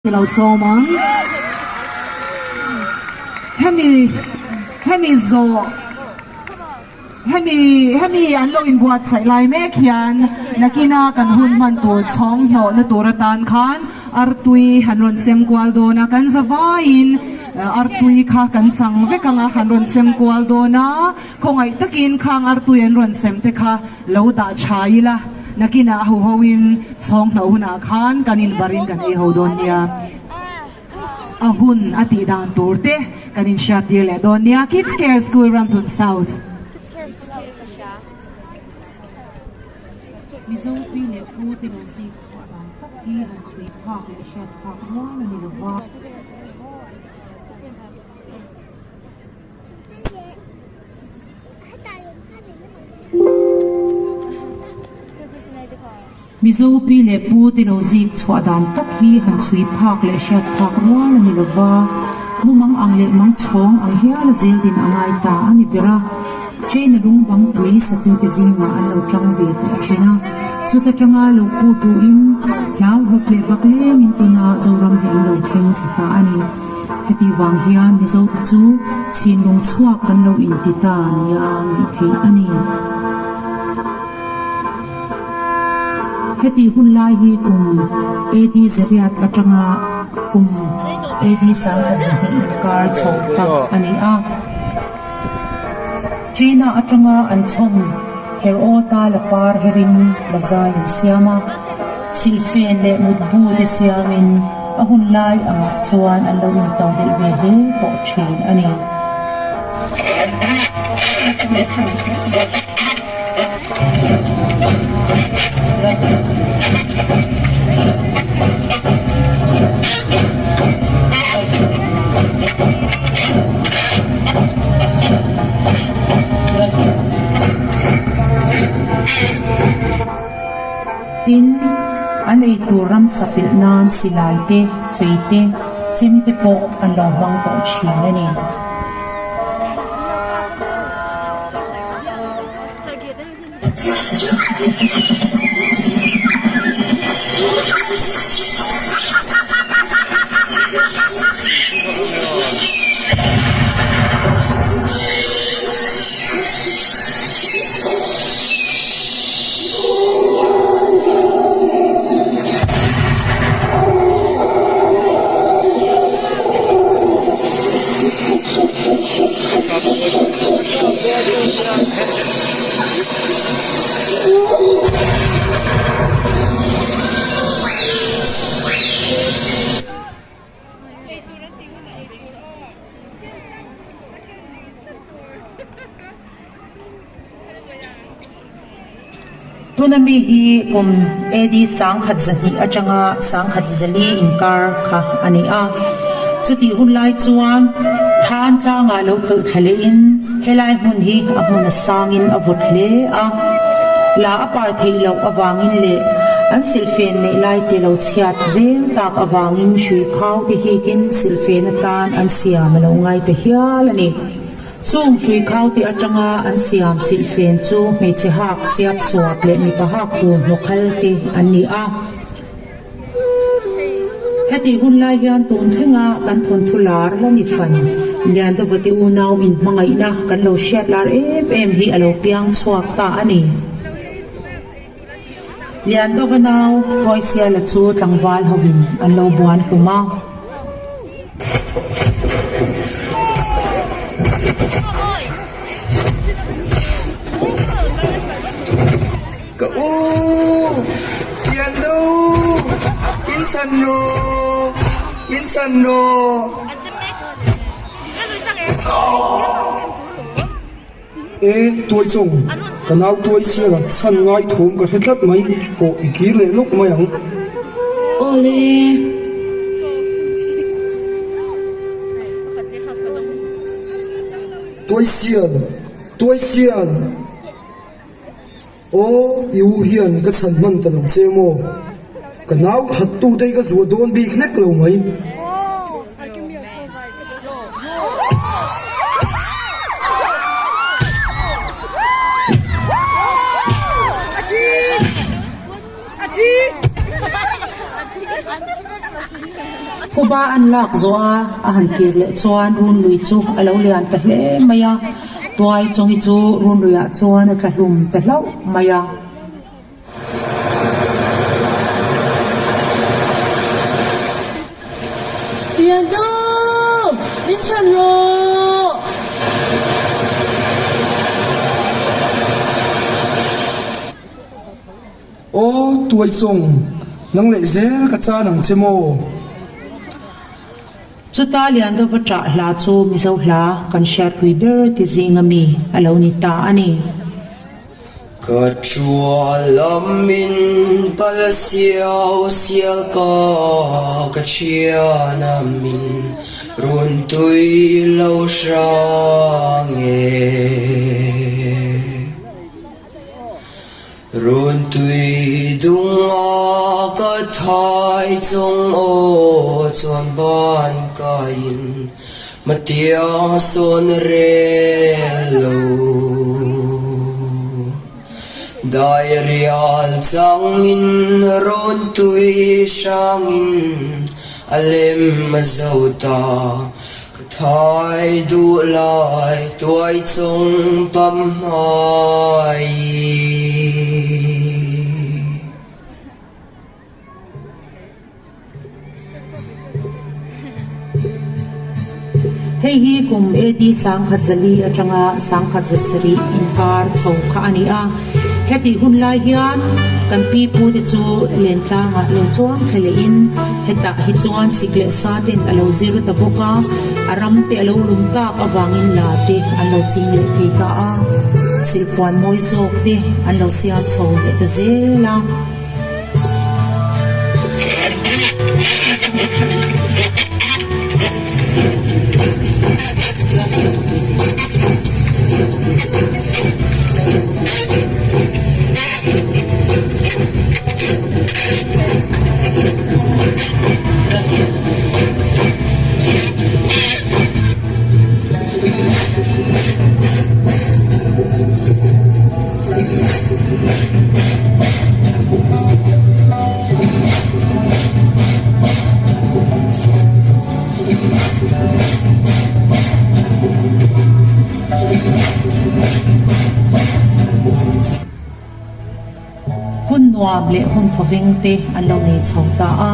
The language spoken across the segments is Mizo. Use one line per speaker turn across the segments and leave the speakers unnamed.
Lo sawm ang. Hemi hemi zawh hemi hemi an lo inbuatsaih lai mek hian nakina kan hun hman tur chhawng hnawhna tur atan khan artui han rawn sem kual dawn a, kan zavaiin artui kha kan chang vek ang a, han rawn sem kual dawn a, khawngaih takin khang artui an rawn sem te kha lo dah tha ila. Nakinah ho hoin chhawng hnawh hunah khan kan inbarin kan ei ho dawn nia. A hun a tih dan tur te kan inhriat tir leh dawn nia. Kids Care School Ramhlun South.
Mizo pi leh pu te lo zik chhuah dan tak hi han chhui phak leh hriat phak rual a ni lo va. Mizo pi leh pu te lo zik chhuah dan tak hi han chhui phak leh hriat phak rual a ni lo va, mumang ang leh mang chhawng ang hial a zel din a ngai ta a ni ber a. China lung bangpui satute zingah an lo tang ve tawh thin a, chuta tanga lo put ruhin hlau hlawp leh bak lengin tuna Zoram hi an lo thleng thla ta a ni. Heti vang hian Mizote chu chhinlung chhuak kan lo inti ta nia ngaih theih a ni. Heti hun lai hi kum AD zariat atanga kum AD 1200 inkar chho phak a ni a. China atanga an chhawm Herawta la par herin la zai an siam a, silhfen leh mutbu te siamin a hun lai angah chuan an lo into delh ve hle tawh thin a ni. Tin, an ei tur ramsa pilh nan silai te, fei te, chem te pawh an lo hmang tawh thin a ni. Tuna mi hi kum AD 1200 atanga 1004 inkar kha a ni a. Chutih hun lai chuan Than tlangah lo tlawlh thla lehin helai hmun hi a hmun a sangin a vawt hle a. La a par theih loh avangin leh an silhfen neih lai te lo chhiat zel tak avangin hrui khau te hikin silhfen atan an siam a lo ngai ta hial a ni. Chung hrui khau te atanga an siam silhfen chu hmeichhe hak siap suap leh mipa hak tur hnawkhal te an ni a. Hetih hun lai hian tun thlenga kan thawnthu lar la ni fan Liandavate unau inhmangaihna kan lo hriat lar em em hi a lo piang chhuak ta a ni. Liandova nau Tuaisiala chu tlangval hovin an lo buan hlum a.
Ka u Tian do min chhan rawh min chhan rawh. E tuai chawng ka nau tuai sial a chhan ngai thawm ka hre tlat mai pawh i kir leh lawk mai ang.
Awle.
Tuai sial tuai sial. Aw, i u hian ka chhan hman ta lo che maw? Ka nau that tu te hi ka zuah dawn bik hlek lo mai.
Phuba an lak zawh a, a han kir leh chuan runlui chu a lo lian ta hle mai a, Tuaichawngi chu runluiah chuan a tla hlum ta hlauh mai a.
Liando! Min chhan rawh!
Aw, Tuaichawng, nang leh zel ka chan ang che maw?
Chuta Liandova ṭah hla chu Mizo hla kan hriatpui ber ti zinga mi a lo ni ta a ni.
Ka ṭual amin pal siau sial ka ka ṭhian amin run tui lo hrang e. Run tui dung a ka thai chung aw chuan ban kaiin Matia sawn rel lo. Dairial changin rawn tui hrangin a lem a zo ta. Ka thai duh lai tuai chung pam hmai.
Hei hi kum AD 1004 atanga 1007 inkar chho kha a ni a. Hetih hun lai hian kan pi pu te chu lentlangah lo chuang thla lehin hetah hi chuan sik leh sa ten a lo zir ta bawk a, a ram te a lo lum tak avangin la te an lo ching leh thei ta a, silpuan mawi zawk te an lo siam chho leh ta zel a. Hun nuam leh hun thawveng te an lo nei chho ta a.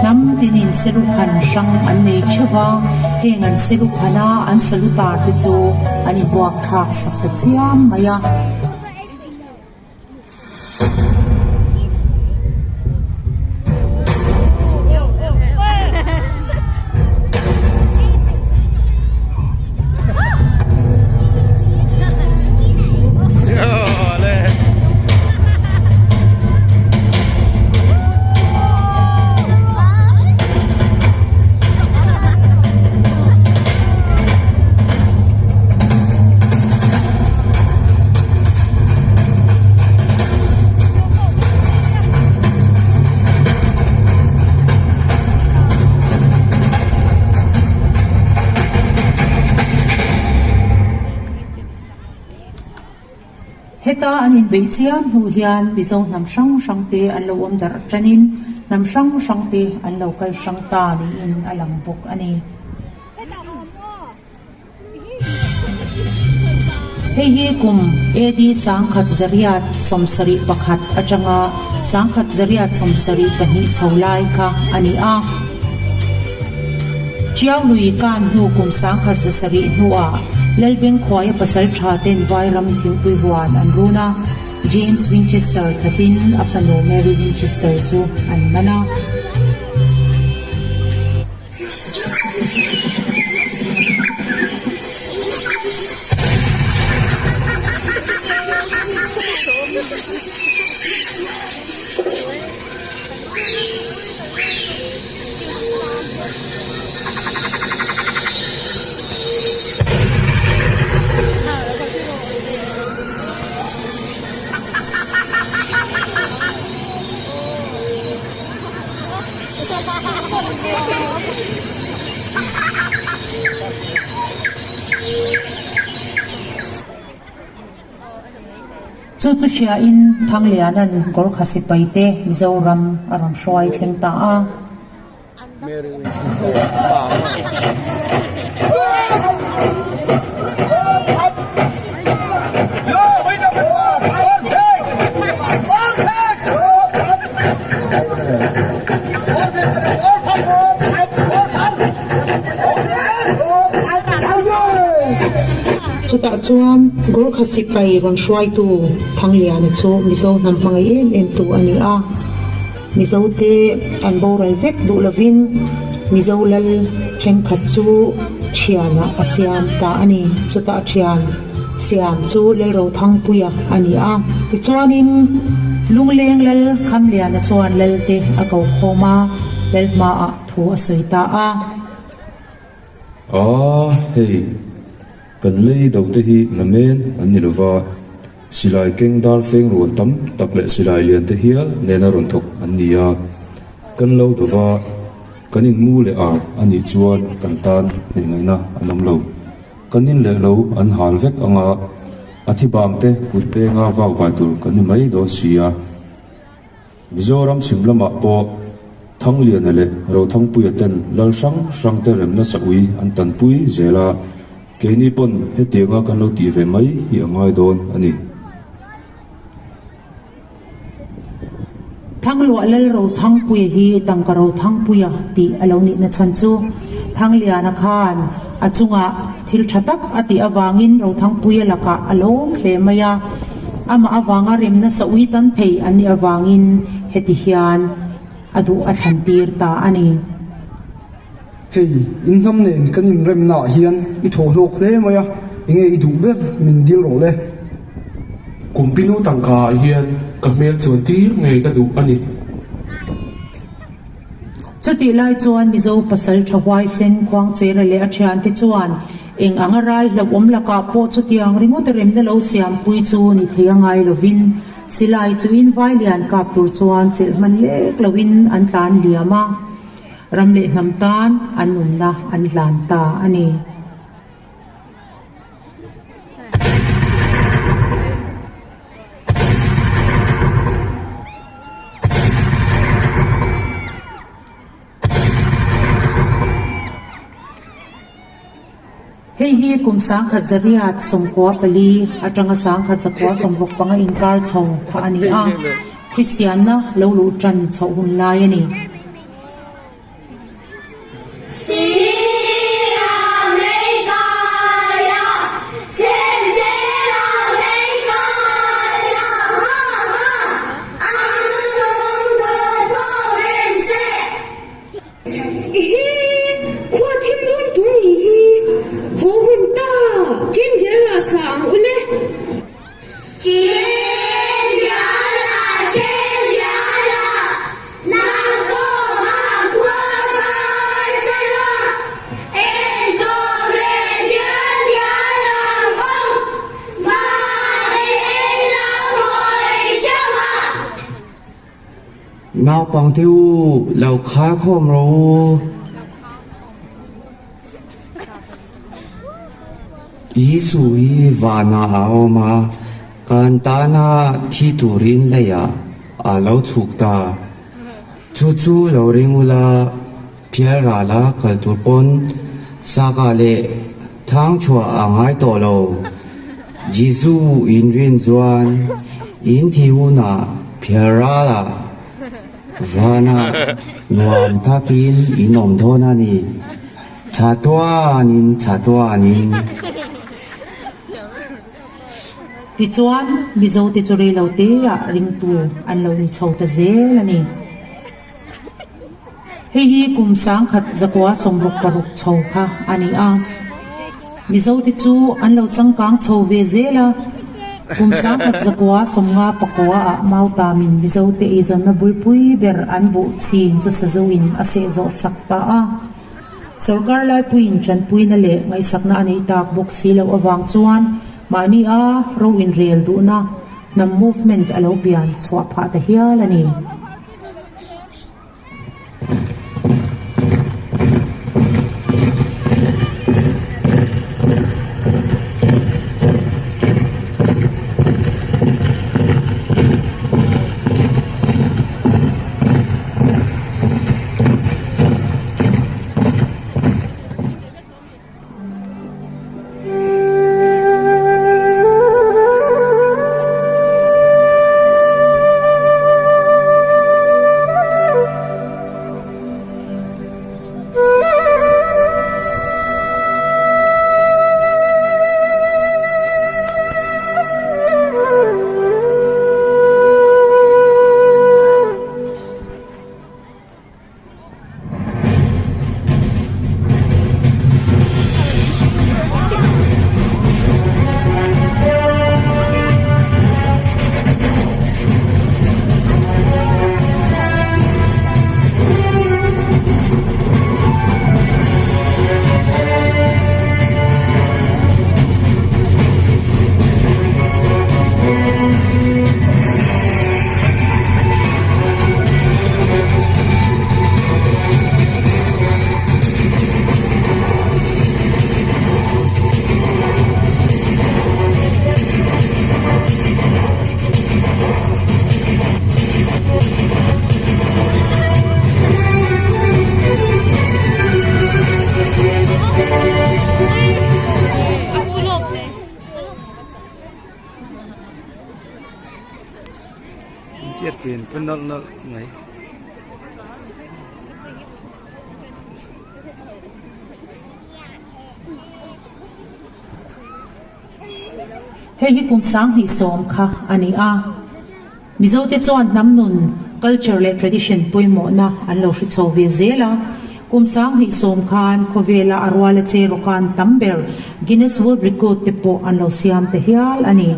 Hnam tinin seluphan hrang an nei theuh va, heng an seluphana an salutar te chu an inbuak thlak sak ta chiam mai a. Heta an inbeih chiam hnu hian Mizo hnam hrang hrang te an lo awm darh tanin hnam hrang hrang te an lo kal hrang ta niin a lang bawk a ni. Hei hi kum AD 1171 atanga 1172 chho lai kha a ni a. Chiau lui kan hnu kum 1007 hnuah Lalbengkhuaia pasal tha ten Vairam thingpui huan an run a, James Winchester thatin a fanu Mary Winchester chu an man a. Chu chu hriain Thangliana'n Gorkha sipaite Mizoram a rawn hruai thleng ta a. Chutah chuan Gurkha sipai rawn hruaitu Thangliana chu Mizo hnam hmangaih em em tu a ni a. Mizote an boral vek duh lovin Mizo lal thenkhat chu thianah a siam ta a ni. Chutah thian siam chu Lalrothangpuia a ni a. Tichuanin Lungleng lal Khamliana chuan Lalte a ko khawm a, Lal hmaah thu a sawi ta a.
A, hei, kan lei do te hi namen an ni lova, silai keng dar feng rual tam tak leh silai lian te hial nena rawn thawk an ni a, kan lo do va, kan in mu leh ar a nih chuan kan tan hneih ngaihna an awm lo. Kan in leh lo an hal vek ang a, a thi bang te kut penga vak vai tur kan ni mai dawn si a. Mizoram chhim lamah pawh Thangliana leh Rothangpuia ten lal hrang hrang te remna sa ui an tanpui zel a, keini pawn hetianga kan lo tih ve mai hi a ngai dawn a ni.
Thangluah Lal Rothangpuia hi tangka Rothangpuia tih a lo nihna chhan chu Thangliana khan a chungah thil tha tak a tih avangin Rothangpuia lakah a lawm hle mai a. Amah avanga remna sa ui tan thei an nih avangin heti hian a duh a thlan tir ta a ni.
Hei, in hnam nen kan inremnaah hian i thaw hlawk hle mai a, enge i duh ber min dil rawh le.
Kumpinu tangka ah hian ka hmel chuan tir ngei ka duh a ni.
Chutih lai chuan Mizo pasal tha huaisen Khuangchera leh a thiante chuan eng anga ral hlauhawm lakah pawh chutiang ringawt a remna lo siampui chu ni thei a ngai lovin silai chuin vai lian kap tur chuan chelh hman lek loin an tlan liam a, ram leh hnam tan an nunna an hlan ta a ni. Hei hi kum 1994 atanga 1995 inkar chho kha a ni a, Kristianna lo luh tan chhoh hun lai a ni.
Naupangte u, lo khar khawm rawh u. Isu hi vanah a awm a, kan tana thi turin leiah a lo chhuk ta. Chu chu lo ring ula, phial rala kal tur pawn saka leh thang chhuah a ngai tawh lo. Jisu in rin chuan in thi hunah phial ralah vanah nuam takin in awm dawn a ni. Chatuanin, chatuanin.
Tichuan, Mizote chu rei lo teah ringtu an lo ni chho ta zel a ni. Hei hi kum 1966 chho kha a ni a. Mizote chu an lo changkang chho ve zel a. Kum 1959 ah Mautamin Mizote eizawnna bulpui ber an buh chin chu sazuin a seh zawh sak ta a. Sorkar laipuiin tanpuina leh ngaihsakna a neih tak bawk si loh avang chuan mahni a ro inrel duhna hnam movement a lo pian chhuah phah ta hial a ni.
an pu nawlh nawlh mai.
Hei hi kum 2010 kha a ni a. Mizote chuan hnam nun, culture leh tradition pawimawhna an lo hre chho ve zel a. Kum 2010 khan khawvela a ruala che rawkan tam ber Guinness World Record te pawh an lo siam ta hial a ni.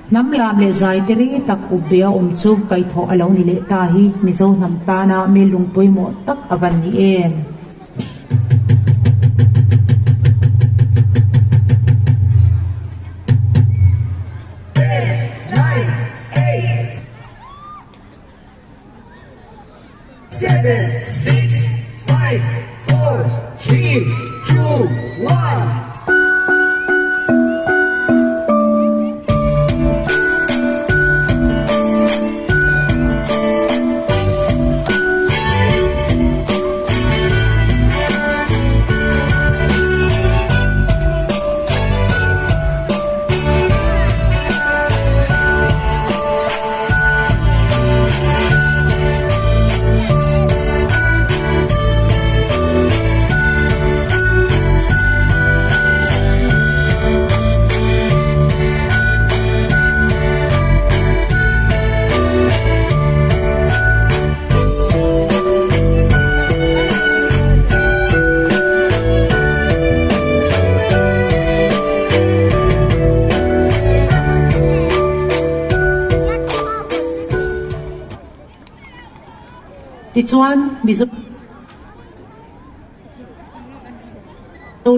Hnam lam leh zai te rei tak up ve a awm chu kaihthawh a lo ni leh ta hi Mizo hnam tana mellung pawimawh tak a van ni em? Tichuan, Mizo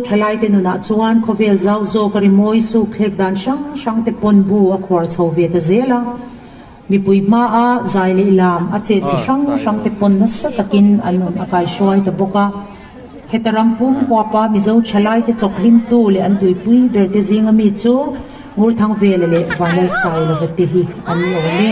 thalaite nunah chuan khawvel zau zawk a rimawi suk thlek dan hrang hrang te pawn bu a khuar chho ve ta zel a. Mipui hmaa zai leh lam a chet chi hrang hrang te pawn nasa takin an nun a kaihruai ta bawk a. Heta ram pum huapa Mizo thalaite chawkhlimtu leh an tuipui berte zinga mi chu Ngurthangvela leh Vanlalsailova te hi an lo awm e.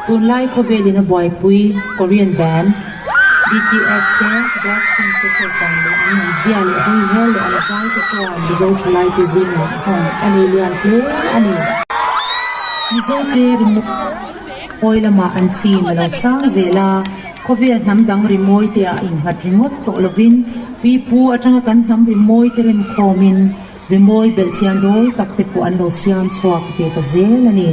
Tunlai khawvelin a buaipui Korean band BTS te Blackpink te chawlhdan leh an inzia leh hui hel leh an zai te chuan Mizo thalaite zingah hawng a nei lian hle a ni. Mizo te rimawi lamah an chim a lo sang zel a, khawvel hnam dang rimawi te ah innghat ringawt tawh lovin pipu atanga kan hnam rimawi te remkhawmin rimawi belhchian dawl tak te pawh an lo siam chhuak ve ta zel a ni.